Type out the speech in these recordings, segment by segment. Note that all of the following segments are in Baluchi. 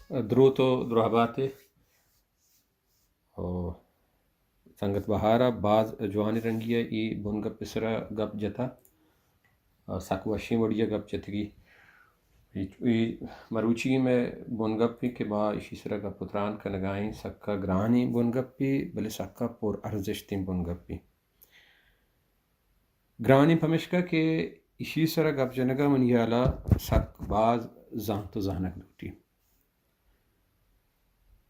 دروت و درہبات ء۔ او سنگت بہار ء باز جوانیں رنگی ء اے بنگپ ء سرا گپ جتا۔ آ، سک وشیں وڑی ء گپ جتگی۔ اے، اے مروچی مئے بنگپے کہ ما ایشی سرا گپ و تران کنگا ایں، سکا گرانیں بنگپے، بلے سکا پر ارزشتیں بنگپے۔ گرانیں پمشکا کہ ایشی سرا گپ جنگا منی ہیالا سک باز زانت و زانگ لوٹی۔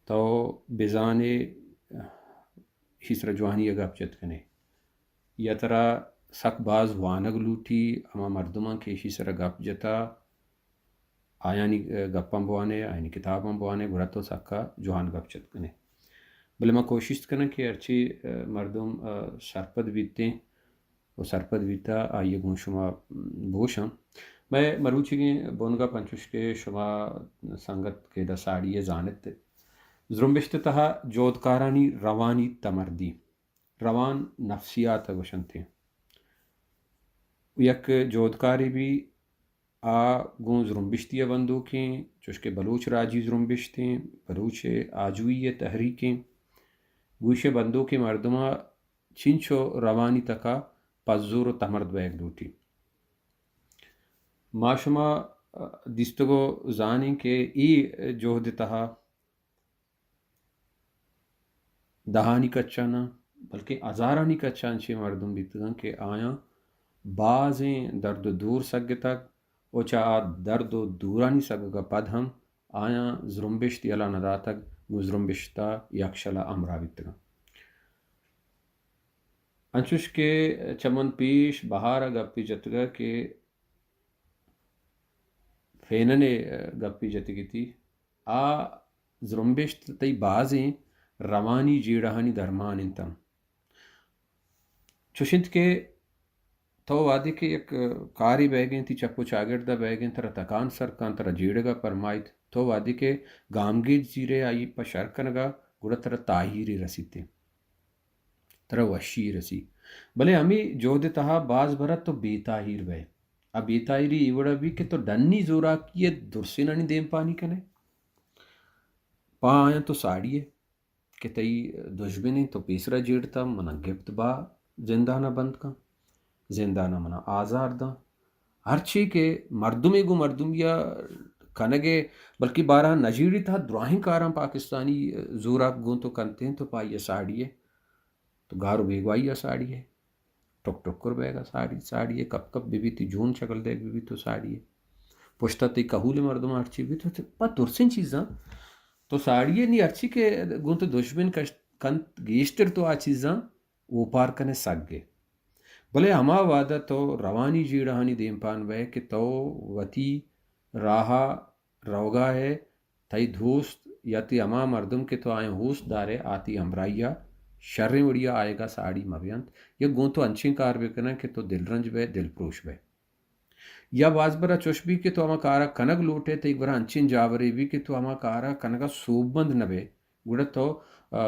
تو بزانے ایشی سرا جوانی ء گپ جت کنے۔ یا ترا سک باز وانگ لوٹی، ہما مردماں کہ ایشی سرا گپ جتا، آیانی، ء، گپاں بوانے، آیانی کتاباں بوانے، گڑا تو سکا جوان گپ جت کنے۔ بلے ما کوشست کناں کہ ہرچی، ء، مردم، ء، سرپد بیتیں و سرپد بیتا، آئی ء گوں شما بوشاں۔ مئے مروچیگیں بنگپ انچوش کہ شما سنگت کہ دا ساڑی ء زانت، زرمبشت ء تہا جہدکارانی روانی تمردی، روان نفسیات ء گوشنت۔ یک جہدکارے بی آ گوں زرمبشتی ء بندوکیں، چوشکہ بلوچ راجی زرمبشتیں، بلوچ آجوئی ء تحریکیں، گوش ء بندوکیں مردماں چنچو روانی تکا پزور و تمرد بئیگ لوٹی۔ ما شما، ء، دیستگ و زانیں کہ اے جہد ء تہا دہانی کچا نہ، بلکیں ہزارانی کچا انچیں مردم بیتگاں کہ آیاں بازیں درد و دور سگتگ و چہ آ درد و دورانی سگگ ء پد ہم آیاں زرمبشت یلہ نہ داتگ، گوں زرمبشت ء یکشل ء ہمراہ بیتگاں۔ انچوش کہ چہ من پیش بہار ء گپے جتگ کہ فینن ء گپے جتگیتی، آ زرمبشت تئی بازیں روانی جیڑہانی درمان انت۔ چوش انت کہ تو وہدے کہ یک کارے بئیگیں، تئی چپ و چاگرد ء بئیگیں، ترا تکان سر کن، ترا جیڑگ ء پرمائیت، تو وہدے کہ گامگیج زیرے آئی پہ شر کنگ ء، گڑا ترا تاہیرے رسیت، ترا وشی رسی۔ بلے ہمے جہد ء تہا باز برا تو بے تاہیر بئے۔ آ بے تاہیری اے وڑا بی کہ تو ڈنی زوراکی ء درسینانی دیمپانی کنے۔ پہ آیاں تو ساڑی ئے۔ کہ تئی دژمن انت، تو پیسرا جیڑتا، منا گپت با زندانا بند کن، زندانا منا آزار داں۔ ہرچی کہ مردمے گوں مردمیا کنگے، بلکہ بارہ نجیڑی تہا دراہیں کاراں پاکستانی زوراک گوں تو کنتیں، تو پہ آئیا ساڑی ئے، تو گار و بیگواہیا ساڑی ئے۔ ٹک ٹکر بیگا ساڑی، ساڑی ئے، کپ کپ بہ بیت، جون چگل دیگ بہ بیت، تو ساڑی ئے۔ پشتا تئی کہول مردم ہرچی بیت، تو پہ درسیں چیزاں تو ساڑی ئے، نی ہرچی کہ گوں تو دژمن کشت کنت، گیشتر تو آ چیزاں اوپار کنے سگ ئے۔ بلے ہما وہدا تو روانی جیڑہانی دیمپان بئے کہ تو وتی راہا روگا ئے، تئی دوست یا تئی ہما مردم کہ تو آیاں ہوست دارئے، آ تئی ہمراہیا شریں وڑیا آیگا ساڑی مہ بینت، یا گوں تو انچیں کار بکنن کہ تو دلرنج بئے، دلپروش بئے۔ یا باز برا چوش بی کہ تو ہما کارا کنگ لوٹئے، تئی گورا انچیں جاورے بی کہ تو ہما کارا کنگا سوبمند نہ بئے، گڑا تو، آ،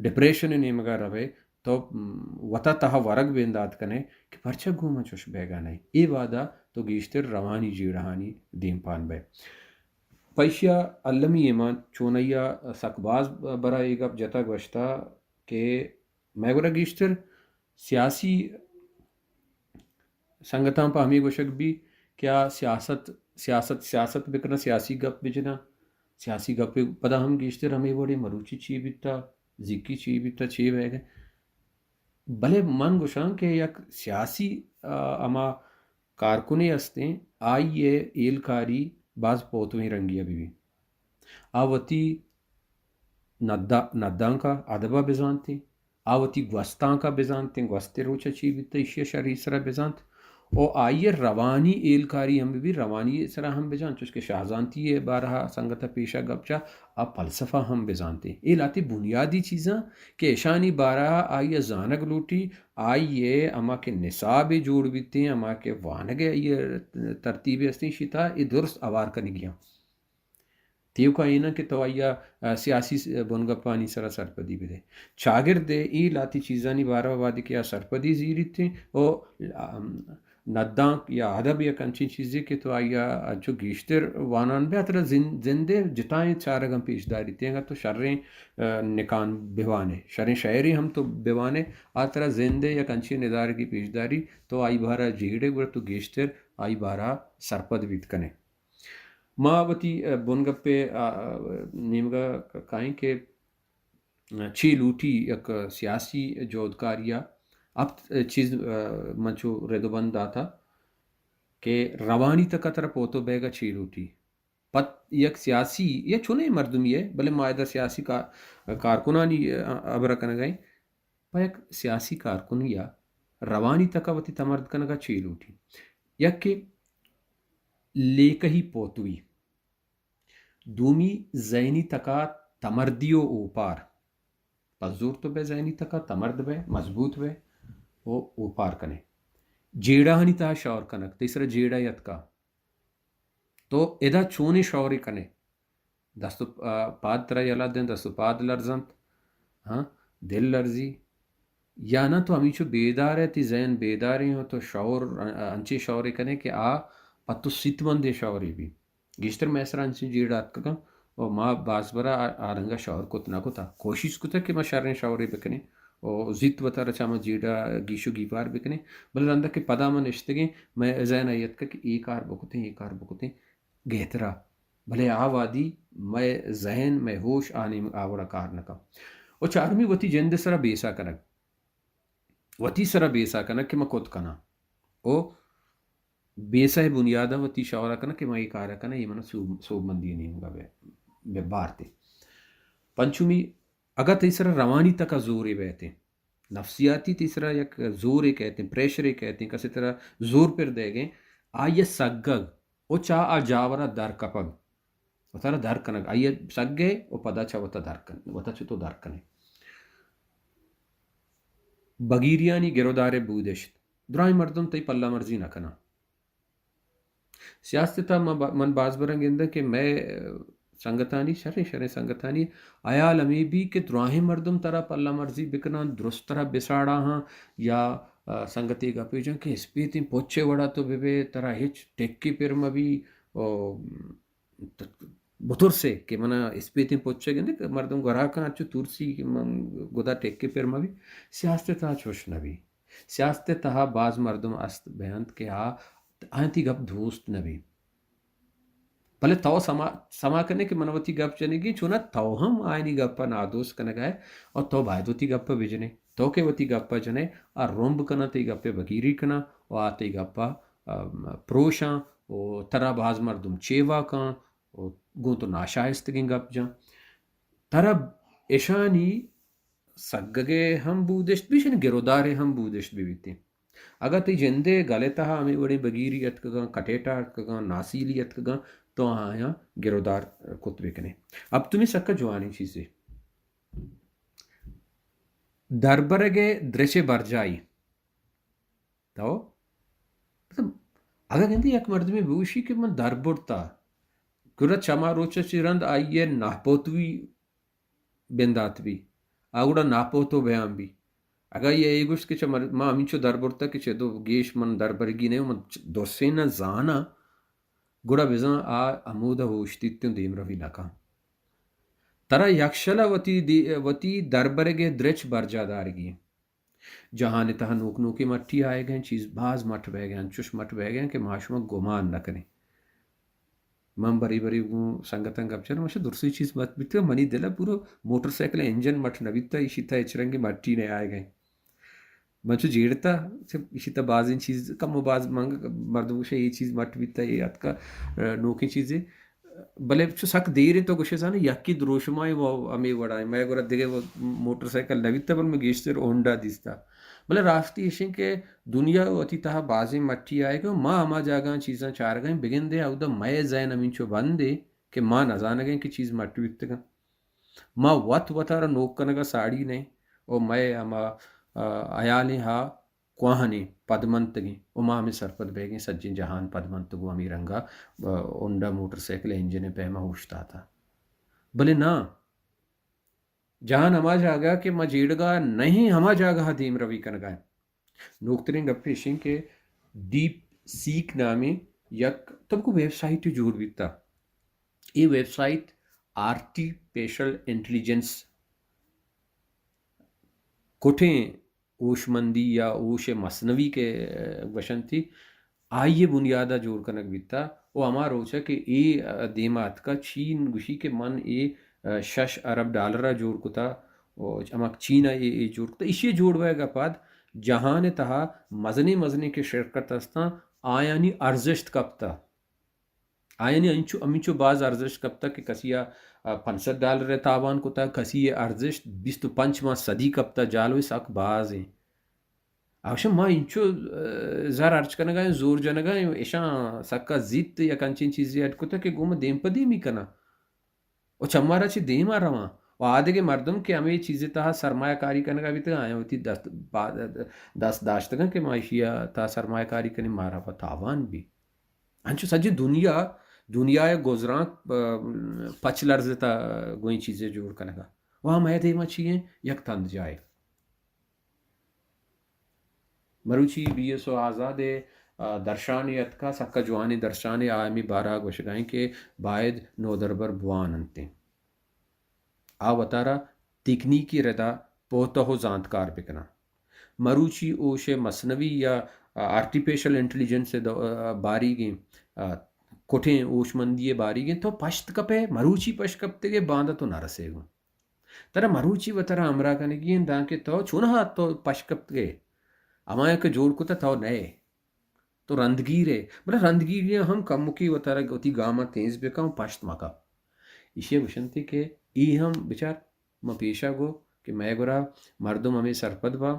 ڈپریشن نیمگا روئے، تو، م، وتا تہا ورگ بیندات کنے کہ پرچا گوں من چوش بیگا نئیں۔ اے وہدا تو گیشتر روانی جیڑہانی دیمپان بئے۔ پہ ایشیا المی ایمان چونئیا سک باز برا اے گپ جتا گوشتا کہ مئے گورا گیشتر سیاسی سنگتاں پہ ہمے گوشگ بی کہ آ سیاست، سیاست، سیاست بکناں، سیاسی گپ بجناں، سیاسی گپ پدا ہم گیشتر ہمے وڑے مروچی چی بیتا، زیکی چی بیتا، چی بیگا۔ بلے من گوشاں کہ یک سیاسی، آ، ہما کارکنے استیں، آئی ء ہیلکاری باز پوتویں رنگی ء بہ بی۔ آ وتی ندا-، ندانک ء ادب ء بزانتیں، آ وتی گوستانک ء بزانتیں، گوست ء روچ ء چی بیتہ ایشی ء شری سرا بزانت، و آئی ء روانی ہیلکاری ہم بہ بی، روانی سرا ہم بزانت، چوشکہ شاہزانتی ء بارہ ء سنگت ء پیش ء گپ جاہ، آ فلسفہ ہم بزانتیں۔ اے لہتے بنیادی چیزاں کہ اشانی بارہ ء آئی ء زانگ لوٹی، آئی ء ہما کہ نصابے جوڑ بیتیں، ہما کہ وانگ ء آئی ء ترتیبے استیں، ایشی تہا اے درست ہوار کنگی آں۔ تیوکا اے نہ کہ تو آئی ء، آ، سیاسی س-، بنگپانی سرا سرپدی بدے۔ چاگرد ء اے لہتے چیزانی بارہ ء وہدے کہ آ سرپدی زیریتیں، او، آ، ندانک یا ادب یک انچیں چیزے کہ تو آئی ءَ انچو گیشتر وانان بہ، آ ترا زند، زند ءِ جتائیں چارگاں پیش داریت۔ انگت تو شریں، آ، نکان بہ وانے، شریں شاعرے ہم تو بہ وانے، آ ترا زند ءِ یک انچیں ندارگے پیش داری، تو آئی بارہ ءَ جیڑ ئے، گڑا تو گیشتر آئی بارہ ءَ سرپد بیت کن ئے۔ ما وتی، آ، بنگپ ءِ، آ، آ، نیمگ ءَ کائیں کہ چے لوٹی یک سیاسی جہدکاری ءَ۔ ہپت چیز، آ، من چو رد و بند داتا کہ روانی تک ءَ ترا پوتو بیگ ءَ چے لوٹی۔ پت یک سیاسی یا چونیں مردمی ءَ، بلے ما ادا سیاسی کا-، کارکنانی، آ، ہبر ءَ کنگ ءَ ایں۔ پہ یک سیاسی کارکنے ءَ روانی تک ءَ وتی تمرد کنگ ءَ چے لوٹی؟ یک کہ لیکہی پوتوی، دومی ذہنی تک ءَ تمردی و اوپار۔ پہ زور تو بئے ذہنی تک ءَ تمرد بئے، مضبوط بئے و اوپار کنے۔ جیڑہانی تہا شور کنگ، تئی سرا جیڑہ یتکا، تو ادا چونیں شورے کنے؟ دست و، آ، پاد ترا یلہ دیں، دست و پاد لرزنت، ہاں، دل لرزی، یا نہ تو ہمینچو بیدار ئے، تئی ذہن بیداریں و تو شور، آ، انچیں شورے کنے کہ آ پہ تو سیتمندیں شورے بی۔ گیشتر مئے سرا انچیں جیڑہ اتکگاں و ما باز برا آ، آ رنگا شور کت نہ کتا۔ کوشش کتا کہ ما شریں شورے بکنیں و زیت وتارا چہ ہما جیڑہ گیش و گیوار بکنیں، بلے رندا کہ پدا ما نشتگیں، مئے ذہن ءَ اتکگ کہ اے کار بکتیں، اے کار بکتیں گہترا، بلے آ وہدی مئے ذہن، مئے ہوش آ نیم آ وڑا کار نہ کن۔ و چارمی وتی جند سرا بیسا کنگ، وتی سرا بیسا کنگ کہ من کت کناں۔ او بیسہ بنیاد ءَ وتی شور ءَ کناں کہ من اے کار ءَ کناں، اے من سوب، سوبمندی نیمگا بہ، بہ بارتے۔ پنچمی، اگاں تئی سرا روانی تک ءَ زورے بیتیں، نفسیاتی تئی سرا یک زورے کئیتیں، پریشرے کئیتیں، کسے ترا زور پر دئیگیں، آئی ءَ سگگ و چہ آ جاور ءَ در کپگ، وتارا در کنگ، آئی ءَ سگے و پدا چہ وتا در کن، وتا چہ تو در کنے۔ بگیریانی گرودار ءَ بودشت، درائیں مردم تئی پلہ مرزی نہ کناں۔ سیاست ءِ تہا من با-، من باز براں گنداں کہ مئے، آ، سنگتانی، شریں شریں سنگتانی ہیال ہمے بی کہ دراہیں مردم ترا پلہ مرزی بکناں، درست ترا بساڑاہاں یا، آ، سنگتے گپے جن کہ اسپیتیں پچے وڑا تو ببے، ترا ہچ ٹکے پر مبی، او، بترسے کہ منا اسپیتیں پچے گندے کہ مردم گراکاں چو ترسی کہ من گدا ٹکے پر مبی۔ سیاست ءِ تہا چوش نبی۔ سیاست ءِ تہا باز مردم است بینت کہ آ، آیاں تئی گپ دوست نہ بی۔ بلے تو سما، سما کنے کہ من وتی گپ جنگی، چونا تو ہم آیانی گپ ءَ نادوست کنگا ئے اور تو باید وتی گپ ءَ بجنے۔ تو کہ وتی گپ ءَ جنے، آ رمب کناں، تئی گپ ءَ بگیری کناں و آ تئی گپ ءَ، ام، پروشاں و ترا باز مردم چیوا کاں و گوں تو ناشائستگیں گپ جاں۔ ترا اشانی سگگے ہم بودشت بیش، یعنی گرودارے ہم بودشت بہ بیتیں۔ اگاں تئی جندے گل ءِ تہا ہمے وڑیں بگیری اتکگاں، کٹیٹا اتکگاں، ناسیلی اتکگاں، تو آیاں گرودار کت بکنے۔ ہپتمی سکا جوانیں چیزے، دربرگ ءِ درچ ءِ برجائی۔ تو مطلب، اگاں گندے یک مردمے بگوشی کہ من در برتا، گڑا چما روچ ءَ چہ رند آئی ءِ ناپوتوی بندات بی، آ گڑا ناپوتو بیان بی۔ اگاں آئی ءَ اے گوشت کہ چہ مر-، ما ہمینچو در برتا کہ چہ دو گیش من در برگی نہ، من چ-، درسیناں زاناں، گڑا بزاں آ ہمودا ہوشتیت ءُ دیمروی نہ کن۔ ترا یکشل ءَ وتی دی-، وتی دربرگ ءِ درچ برجاہ دارگی انت۔ جہان ءِ تہا نوک نوکیں مٹی آیگ ءَ انت، چیز باز مٹ بئیگ ءَ انت، انچوش مٹ بئیگ ءَ انت کہ ما شما گمان نہ کنیں۔ من برے برے گوں سنگتاں گپ جناں، من گوشاں درستی چیز مٹ بیتگ، منی دل ءَ پورو موٹر سائیکل ءِ انجن مٹ نہ بیتگ، ایشی تہا ہچ رنگیں مٹی نہ آیگ ءَ انت۔ من چو جیڑتا، چہ ایشی تہا بازیں چیز، کم و باز من، مردم گوشاں اے چیز مٹ بیتگ، اے اتکا، آ، نوکیں چیزے۔ بلے چو سک دیر انت، تو گوشے زانے یکی دروشمائیں و ہمے وڑا انت۔ مئے گورا دگہ و موٹر سائیکل نہ بیتہ، بل من گیشتر ہونڈا دیستا۔ بلے راستی ایش انت کہ دنیا وتی تہا بازیں مٹی آیگ ءَ، ما ہما جاگہاں چیزاں چارگ ءَ ایں، بگندے اودا مئے ذہن ہمینچو بند انت کہ ما نزانگ ءَ ایں کہ چیز مٹ بیتگ انت۔ ما وت وتارا نوک کنگ ءَ ساڑی نہ ایں و مئے ہما، آ، ہیالیں ہا کوہنیں پدمنتگیں و ما ہمے سرپد بیگیں سجیں جہان پدمنتگ و ہمے رنگا، آ، ہونڈا موٹر سائیکل ءِ انجن ءِ پیما اوشتاتا۔ بلے ناں، جہان ہما جاگہ کہ ما جیڑگا نہ ایں، ہما جاگہ ءَ دیمروی کنگا ایں۔ نوکتریں گپ ایش انت کہ ڈیپ سیک نامیں یک تبکو ویب سائٹ جوڑ بیتا۔ اے ویب سائٹ آرٹیفیشل انٹیلیجنس کٹیں ہوشمندی یا ہوش مصنوعی کہ گوشنتی، آئی بنیادا جوڑ کنگ بیتا۔ و ہما روچا کہ اے دیما اتکا، چین گوشی کہ من اے شش ارب ڈالرا جوڑ کتا، و ہما چینا اے، اے جوڑ کتا۔ ایشی جوڑ بئیگا پد جہان تہا مزنیں مزنیں کہ شرکت ہستاں، آیانی ارزشت کپتا۔ آیانی انچو، ہمینچو باز ارزشت کپتا کہ کسی ء، ء، پنچ سد ڈالر ء تاوان کتا، کسی ء ارزشت بیست و پنچ ماں صدی کپتا، جالوے سک باز ایں۔ آ گوشاں ما انچو، ء، زر ہرچ کنگا ایں، زور جنگا ایں، اشاں سکا زیت یک انچیں چیزے اڈ کتا کہ گوں ما دیم پہ دیمی کناں۔ و چہ مارا چہ دیما رواں۔ و آ دگہ مردم کہ ہمے چیزے تہا سرمایہ کاری کنگا بیتگاں، آیاں وتی دست، با-، دست داشتگاں کہ ما ایشی ء تہا سرمایہ کاری کنیں، مارا پہ تاوان بی۔ انچو سجیں دنیا، دنیا ء گزرانک، ء، پچ لرزتا گوں اے چیزے جوڑ کنگا۔ و ہمے دیما چی ایں؟ یک تند جاہے۔ مروچی بی ایس او آزاد ء، آ، درشانے اتکا، سکا جوانیں درشانے، آ ہمے بارہ ء گوشگا ایں کہ باید نودربر بوان انت۔ آ وتارا تکنیکی ردا پوتہ و زانتکار بکناں۔ مروچی ہوش مصنوعی یا، آ، آرٹیفیشل انٹیلیجنس ء دو-، آ، باریگیں، آ، کٹیں ہوشمندی ء باریگیں، تو پشت کپے، مروچی پشت کپتگے، باندا تو نہ رسے گوں۔ ترا مروچی وترا ہمراہ کنگی انت، دانکہ تو چونہا تو پشت کپتگے، ہمایاں کہ جوڑ کتہ تو نئے، تو رندگیر ئے، بلے رندگیری ہم کمکے وترا وتی گاماں تیز بکن، پشت مکپ۔ ایشی گوشنتی کہ ای ہم بچار، من پیشا گو کہ مئے گورا مردم ہمے سرپد با،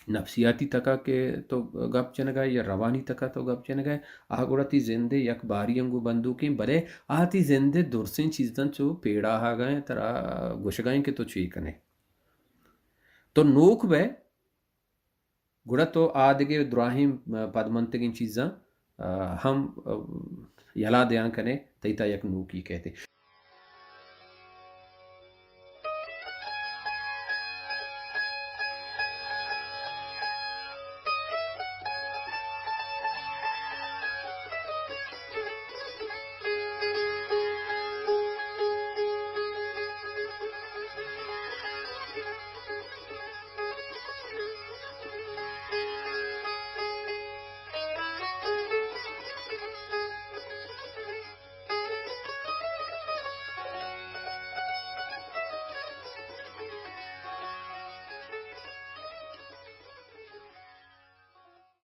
نفسیاتی تکا کہ تو گپ جنگا یا روانی تکا تو گپ جنگا، آ گڑا تی زندے یک باری انگو بندوکیں، بلے آ تی زندے درسیں چیزاں چو پیڑا آگا ایں، ترا گوشگا ایں کہ تو چی کنے۔ تو نوک بئے، گڑا تو آ دگہ دراہیں پدمنتگیں چیزاں، آ، ہم، آ، یلا دیان کنے، تئی تا یک نوکی کہتے۔